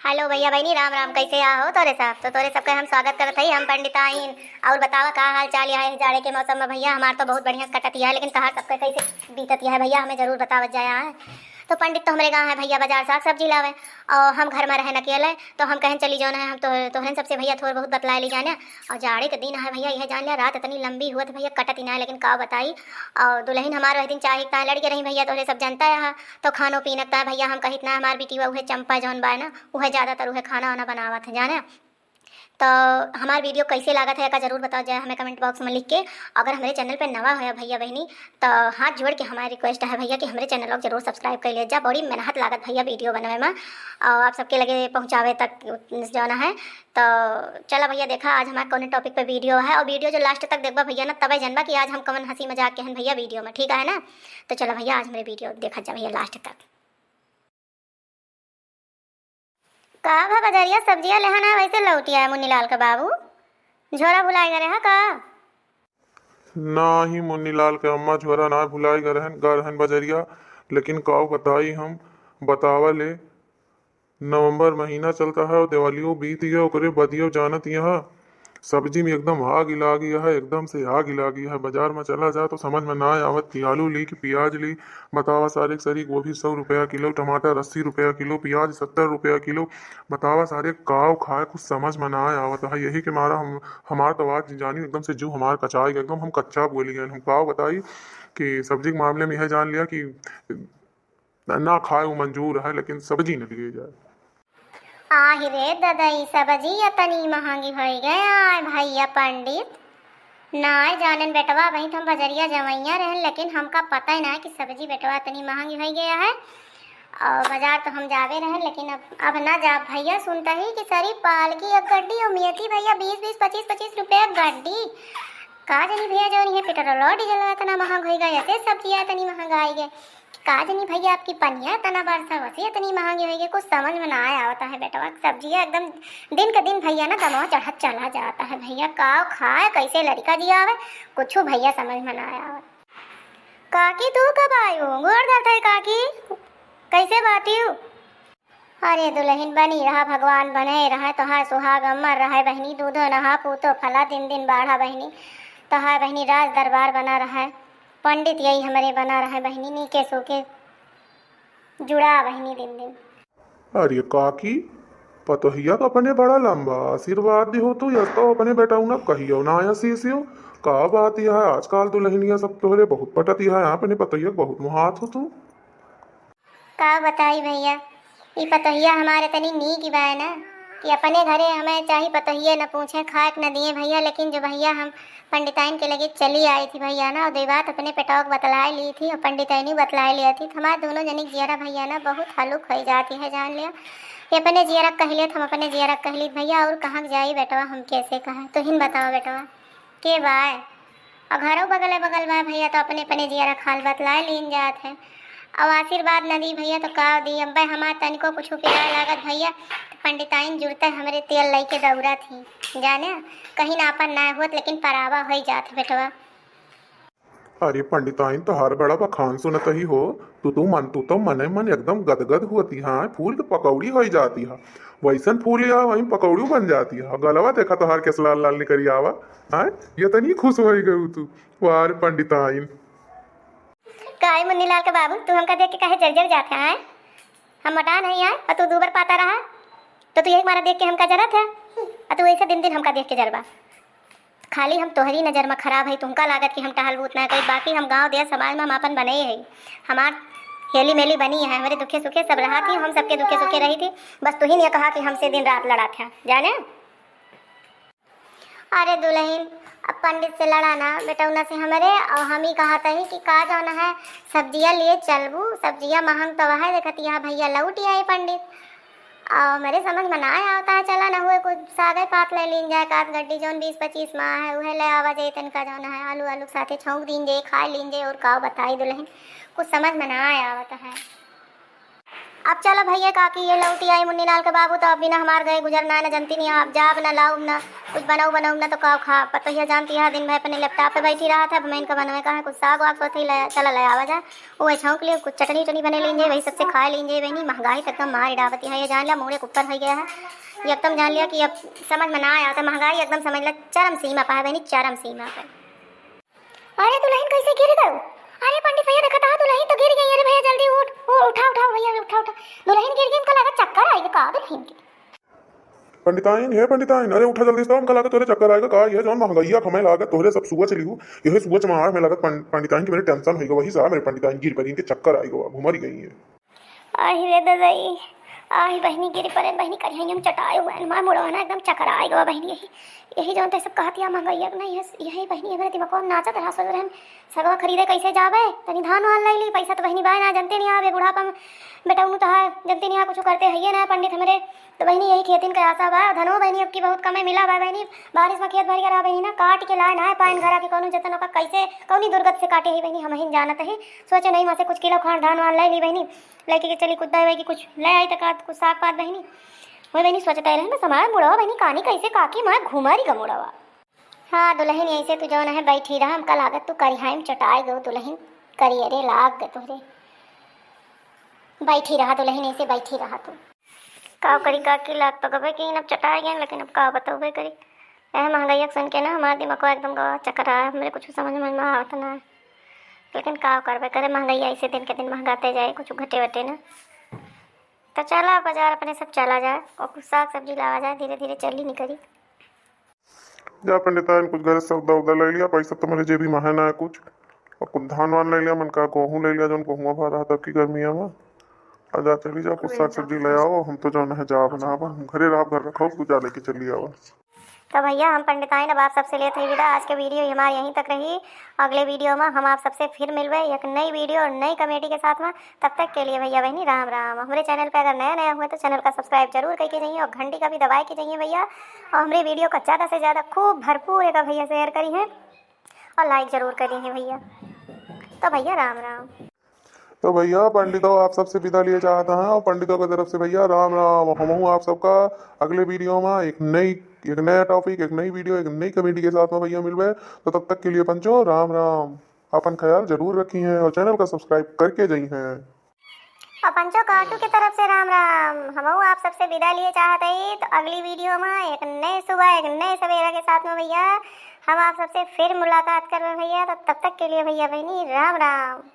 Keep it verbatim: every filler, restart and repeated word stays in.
हेलो भइया बहिनी, राम राम, कैसे आ हो तोरे सब? तो तोरे सबके हम स्वागत करत हई, हम पंडिताइन। और बतावा का हाल चाल है जाड़े के मौसम में भइया? हमार तो बहुत बढ़िया से कटत है, लेकिन तहार सबके कैसे बीतत है भइया, हमें जरूर बतावत जाया है। तो पंडित तो हमरे गाँव है भइया, बाजार साग सब्जी लावे, और हम घर में रहन अकेले, तो हम कहन चली जौन है, हम तो तोहरन सबसे भइया थोड़ बहुत बतलाए ली जाने। और जाड़े के दिन है भइया, यह जान लिया रात इतनी लंबी हुआ था भइया, कटत ही ना है, लेकिन का बताई। और दुल्हन हमार वह दिन चाहे इतना लड़ के रही भइया, तोहरे सब जनता है, तो खानो पीना का भइया हम कहित ना, हमार बिटिया उहे चंपा जौन बा ना, उहे ज़्यादातर उहे खाना वाना बनावत है जाने। तो हमार वीडियो कैसे लागत है का जरूर बताओ जाए हमें कमेंट बॉक्स में लिख के। अगर हमारे चैनल पे नवा है भइया बहिनी, तो हाथ जोड़ के हमारी रिक्वेस्ट है भइया कि हमारे चैनल को जरूर सब्सक्राइब कर लिया जा। बड़ी मेहनत लागत भइया वीडियो बनावे में और आप सबके लगे पहुँचावे तक जौन है। तो चला भइया देखा आज हमारे कौन टॉपिक पे वीडियो है, और वीडियो जो लास्ट तक देखबा भइया ना, तबे जनबा कि आज हम कौन हंसी मजाक के हैं भइया वीडियो में, ठीक है ना? तो चला भइया आज हमारे वीडियो देखा जा भइया लास्ट तक। का भा बजरिया सब्जिया लेहन है वैसे लौटी आए मुन्नीलाल के बाबू? झोरा भुलाए गए रहा का? नाही मुन्नीलाल के अम्मा, झोरा ना भुलाए गए रहन, गए रहन बजरिया, लेकिन काव बताई हम, बतावा ले, नवंबर महीना चलता है और दिवालियो बीत गया, ओकरे बदियो जानत यहाँ सब्जी में एकदम आग लागी है, एकदम से आग लागी है। बाजार में चला जा तो समझ में ना आवत कि आलू ली कि प्याज ली। बतावा सारे के सारी गोभी सौ रुपया किलो, टमाटर अस्सी रुपया किलो, प्याज सत्तर रुपया किलो। बतावा सारे काव खाए, कुछ समझ में ना आवत है। यही के मारा हम, हमार तो आज जानी एकदम से जू हमार कचाई गया, एकदम हम कच्चा बोली गए। हम काव बताई कि सब्जी के मामले में यह जान लिया कि ना खाए वो मंजूर है, लेकिन सब्जी न लिए जाए। आहि रे ददा, ई सब्जी इतनी महंगी होइ गए आए भइया पंडित। नाय जानेन बेटवा, वहीं तो हम बजरिया जवैया रहन, लेकिन हमका पता ही ना है कि सब्जी बेटवा इतनी महंगी होइ गया है। और बाजार तो हम जावे रहन, लेकिन अब, अब ना जा भइया। सुनता ही कि सारी पालकी एक गड्डी और मेथी भइया बीस बीस, पच्चीस पच्चीस रुपया गड्डी। का जानी भइया, जौन ये पेट्रोल और डीजल इतना महंग होइ गया, ऐसे सब्जियाँ इतनी महंगाई गए। का जानी भइया, आपकी पनिया इतना बरसा, वैसे इतनी महंगी होइ गई, कुछ समझ में ना आवता है बेटवा। सब्जियाँ एकदम दिन के दिन भइया ना दमवा चढ़त चला जाता है भइया, का खाए, कैसे लड़का जियावे, कुछ भइया समझ में ना आवे। काकी, तू कब आयु? गोड़ धरत है काकी, कैसे बाटियु? अरे दुलहिन, बनी रहा, भगवान बने रहे, तोहार सुहाग अमर रहे बहिनी, दूधो नहा पूतो फला, दिन दिन बाढ़ा बहिनी, तोहार बहिनी राज दरबार बना रहे, पंडित यही हमरे बना रहे बहिनी, नीके सूके जुड़ा बहिनी दिन दिन। अरे काकी, पतोहिया का अपने बड़ा लंबा आशीर्वाद दिहो तू, यस तो अपने बेटौना कहियो ना आया सीसियो। का बात यह है, आजकल दुलहिनिया सब तोहरे बहुत पटत यह है, अपने पतोहिया के बहुत मुहात हो तू। का बताई भइया, ई पतोहिया हमारे तनी नीक बाय ना कि अपने घरे हमें चाही पतोहिया न पूछे, खाए के न दिए भइया, लेकिन जो भइया हम पंडिताइन के लगे चली आई थी भइया ना, और दो बात अपने पेटवा के बतलाए ली थी और पंडिताइन बतलाए लिया थी, तो हमारे दोनों जनी के जियरा भइया ना बहुत हलुक होइ जाती है, जान लिया। ये अपने जियरा कह लिया, हम अपने जियरा कह ली भइया, और कहाँ के जाई बेटवा, हम कैसे कहें, तुहिन बताओ बेटवा। के बाय। और घरो बगले बगल बाय भइया, तो अपने अपने जियरा खाल बतलाए लीन जात है। और आशीर्वाद न दी भइया, तो का दी? अब्बे हमार तनिको कुछ पिराए लागत भइया, तो पंडिताइन जुरते हमरे तेल लइके दौड़त ही। जाने, कहीं ना आपन ना होत, लेकिन परावा होइ जात है बेटवा। अरे पंडिताइन, तोहार बड़ा बखान सुनत ही हो, तू तो मन, तू तो मने मन एकदम गदगद होती है, फूल के पकौड़ी होइ जाती है। वैसन फूल या वही पकौड़ी बन जाती है। गलवा देखा तोहार कैसे लाल लाल निकरी आवा, हैं? ये तनी खुश होइ गयू तू। वाह रे पंडिताइन। काहे मुन्नीलाल के बाबू, तू हमका देख के काहे जर जर जात है, हैं? हम मोटा नहीं है और तू दूबर पातर रहा, तो तू यही मारा देख के हमका जरत है, और तू ऐसे दिन दिन हमका देख के जरबा। खाली हम तोहरी नजर में खराब है, तुमका लागत कि हम टहल बूत ना करी, बाकी हम गाँव देश समाज में हम आपन बने ही है। हमार हेली मेली बनी है, हमरे दुखे सुखे सब रहा थी, हम सबके दुखे सुखे रही थी। बस तुहिन ये कहा कि हमसे दिन रात लड़ा था, जाने। अरे दुलहिन, अब पंडित से लड़ा ना, बेटौना से हमरे, और हम ही कहत ही कि का जौन है, सब्जिया लिए चलबू, सब्जिया महंग तो है, देखत यहाँ भइया लौट आए पंडित। और हमरे समझ में ना आवता है, चला ना हुए कुछ सागे पात ले लीन जाए, कात गड्डी जौन बीस पच्चीस मा है, उहे ले आवा जाए, तनिका जौन है, आलू, आलू के साथे छौंक दीन जाए, खाए लीन जाए, और का बताई दुलहिन, कुछ समझ में ना आवता है। अब चला भइया काकी, ये लौटी आई मुन्नी लाल के बाबू, तो अब बिना हमार गए गुजर ना, न जनती नहीं, अब जाब न लाउब न, कुछ बनाऊ बनाऊ न तो का खा। पतोहिया जानती है, दिन भर अपने laptop पे बैठी रहत है, अब मैं इनका बनवे का है, कुछ साग वाग सोथे ले, चला ले आवा जाए, वो छौंक लिए, कुछ चटनी उटनी बने लीन जाए, वही सबसे खाए लीन जाए बहिनी। महंगाई तो एकदम मार डाबती है, ये जान लिया मूड़े के ऊपर हो गया है, ये एकदम जान लिया कि अब समझ में ना आया, तो महंगाई एकदम समझ ला चरम सीमा पर है बहिनी, चरम सीमा पर। अरे दुलहिन कैसे गिर गयो? अरे पंडित भइया देखत हा दुलहिन तो गिर गई। अरे भइया जल्दी उठ, उ-, उठा, उठा भइया, उठा, उठा। दुलहिन गिर गई, हमका लागत चक्कर आइगा का दुलहिन के? पंडिताइन, हे पंडिताइन, अरे उठा जल्दी से, हमका लागत तोरे चक्कर आइगा का? ये जौन महंगाइया हमें लागत तोरे सब सोच लिहू, यही सोच में आ हमें लागत पं-, पंडिताइन की मेरे tension होइगा, वही से मेरे पंडिताइन गिर पड़ी, इनके चक्कर आइगा, घुमरी गई है। आही रे ददई, आही बहिनी गिर परे बहिनी, करिहैया में चटाए हुए, मार मुड़वा ना एकदम चकराए गवा बहिनी। यही, यही जौन ते सब कहत या महंगाइया के नहीं है, यही बहिनी हमरे दिमागवा में नाचत रहा, सोच रहन सगवा खरीदे कैसे जाबे, तनी धान वान ले ली, पैसा तो बहिनी बाय ना, जनते नहीं आवे बुढ़ापा में बेटौनू तो है, जनते नहीं आ कुछ करते है ये ना पंडित हमरे, तो बहिनी यही खेतिन के आशा बा। धनो बहिनी अब की बहुत कमे मिला बा बहिनी, बारिश में खेत भर गया रहा बहिनी ना, काट के लाए ना पाइन घरा के, कौनो जतन ओका कैसे कौनी दुर्गत से काटे है बहिनी, हम ही जानत है। सोचे नहीं, माँ से कुछ किलो खान धान वान ले ली बहिनी, लेके के चली कुछ दे कि कुछ ले आई तक कुछ साग पात बहिनी। वही बहिनी सोचते रहे ना, समाज मुड़वा बहिनी कानी कैसे काकी माँ घुमारी का मुड़वा। हाँ दुलहिन, ऐसे तू जौन है बैठी रहा, हमका लागत तू करिहाई में चटाए गो दुलहिन, करियरे लाग गए तोहरे। बैठी रहा दुलहिन, ऐसे बैठी रहा तू। का करी काकी, लाग तो गबे की अब चटाए गए, लेकिन अब का बतौबे करी। एह महंगाइया के सुन के ना हमार दिमागवा एकदम गवा चक्कर आया, हमरे कुछ समझ में ना आवत ना है। लेकिन का करबे करे, महंगाई ऐसे दिन के दिन महंगाते जाए, कुछ घटे वटे ना। तो चला बाजार अपने सब चला जाए और कुछ साग सब्जी लावा जाए, धीरे धीरे चली निकली। जा पंडिताइन, कुछ घर से सौदा उदा ले लिया, पैसा तो मेरे जेबी में है ना कुछ, और कुछ धान वान ले लिया, मन का गेहूँ ले लिया, जौन गेहूँ भा रहा था की गर्मिया में। और जा चली जा, कुछ साग सब्जी ले आओ, हम तो जौन है जा बनाब, हम घरे रहब, घर रखो, तू जा लेके चली आवा। तो भैया हम पंडिताइन अब आप सबसे लेत हई विदा। आज के video हमार यहीं तक रही। अगले video में हम आप सबसे फिर मिलबे एक नई video और नई comedy के साथ में। तब तक के लिए भैया बहिनी राम राम। हमरे channel पे अगर नया नया हुए तो channel का subscribe जरूर करके जाइए और घंटी का भी दबाए के जाइए भैया। और हमरे video का ज़्यादा से ज़्यादा खूब भरपूर एक भैया share करी हैं और like जरूर करी हैं भैया। तो भैया राम राम। तो भैया पंडितो आप सबसे विदा लिए चाहत हैं और पंडितों की तरफ से भैया राम राम। हमहू आप सबका अगले video में एक नई, एक नया topic, एक नई video, एक नई comedy के साथ में भैया मिलबे। तो तब तक के लिए पंचो राम राम, अपन ख्याल जरूर रखी हैं और channel का subscribe करके जाई हैं। और पंचो काटू की तरफ से राम राम। हमहू आप सबसे विदा लिए चाहत हई, तो अगली video में एक नए सुबह, एक नए सवेरा के साथ में भैया हम आप सबसे फिर मुलाकात करबे भैया। तो तब तक के लिए भैया बहिनी राम राम।